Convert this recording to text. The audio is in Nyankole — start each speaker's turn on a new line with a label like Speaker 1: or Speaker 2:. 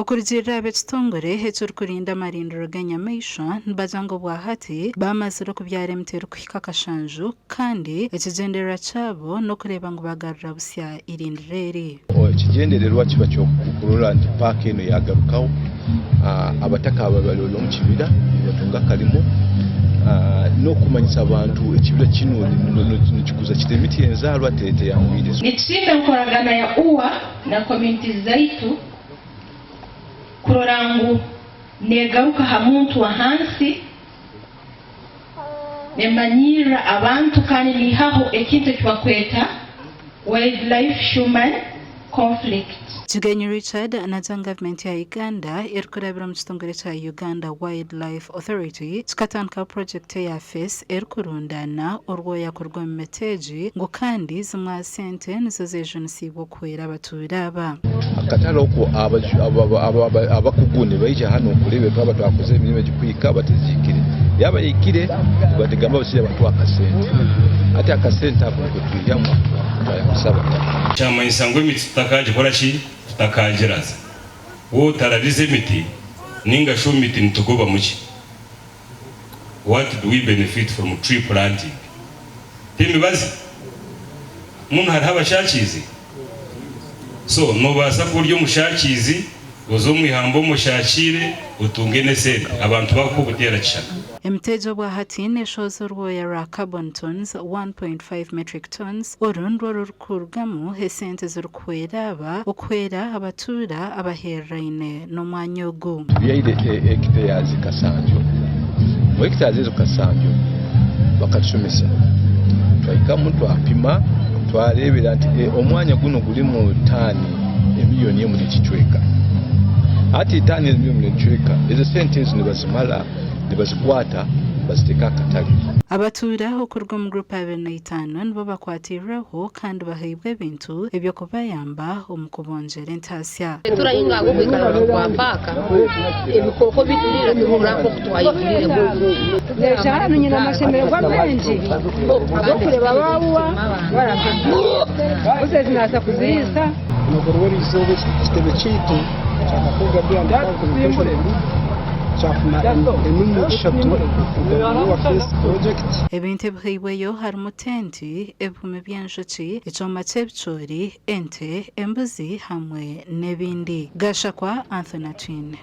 Speaker 1: Okurugiirira ab'ekitongore ekirikurinda amarindiro g'enyamaishwa nibagira ngu obwahati bamazire okubyara emiti erikuhika kashanju kandi ekigyendererwa kyabo n'okureeba ngu bagarura busya eirindiro eri.
Speaker 2: Ekigyendererwa kiba ky'okurora nti paaka enu yagarukaho, abataka aba bari omu kibira nibatunga akarimo n'okumanyisa abantu ekibira kinu nikikuza kita emiti enzaarwa teyanguhire.
Speaker 3: Nitusiima enkoragana ya UWA na communities zaitu kurora ngu negaruka ha muntu wa hansi, nemanyirra abantu kandi neihaho ekintu ekibakweta wildlife human conflict.
Speaker 1: Kigenyi Richard naagira ngu gavumenti ya Uganda erikurabira omu kitongore kya Uganda Wildlife Authority kikatandikaho purogyekiti eya face erikurundaana orwoya kuruga omu miti egi ngu kandi zimwe aha sente nizo zeejunisiibwe okuhwera abatuura aba.
Speaker 2: Akatare okwo abakugu nibaija hanu kureeba twaba twakozire emirimo egi kuhika batezikire. Yaaba ehikire nibatugamba batsiire batuha akasente. Hati akasente ako niko twihamu twayambisa abataka.
Speaker 4: Kyamanyisa ngu emiti tutakagikora ki? Tutakagiraza. Waaba otarabize emiti ninga shi omu miti nitugobamu ki? What do we benefit from tree planting? Temibazi? Munu hariho abashakiizi? So nobaasa kuba ori omushakiizi oze omu ihamba omushakiire otunge n'esente abantu bakuha obuteera kishaka.
Speaker 1: Emiti egi obwahati neshohoza orwoya rwa carbon tonnes 1.5 metric tonnes, oru nirwo rurikurugamu esente ezirikuhwera aba okuhwera abatuura abahereraine n'omwanya ogu.
Speaker 2: Tubyaire hectares kasanju, omu hectares ezo kasanju bakatushomesa twahikamu twapima twareebera nti omwanya gunu gurimu taani emiliyoni emwe n'ekicweka. Hati taani emiliyoni n'ekicweka ezo sente ezo nibazimara nibazikwata baziteeka aha katare.
Speaker 1: Abatuura okuruga omu gurupu 25 nibo bakwatiirweho kandi bahaibwe ebintu eby'okubayamba omu kubongyera entaasya.
Speaker 5: Turahinga ahabw'okwikara aha rubaju rwa paaka, ebikooko bituriira tubura nk'oku twayegirire.
Speaker 6: Neija hanu nyine amashemererwa maingi ahabw'okureeba baawa barampa embuzi ezi naaza kuziriisa.
Speaker 7: Buri eriizooba ekitebe kyaitu kya Kakoga Beer and Bar Communication Group kyafuna emimu ishatu kuruga omu Your Face Project.
Speaker 1: Ebintu ebihaibweyo harimu tenti, ebihumi by'enjoki, ekyoma ky'ebicoori, ente, embuzi hamwe n'ebindi. Gashakwa Anthony Atwine.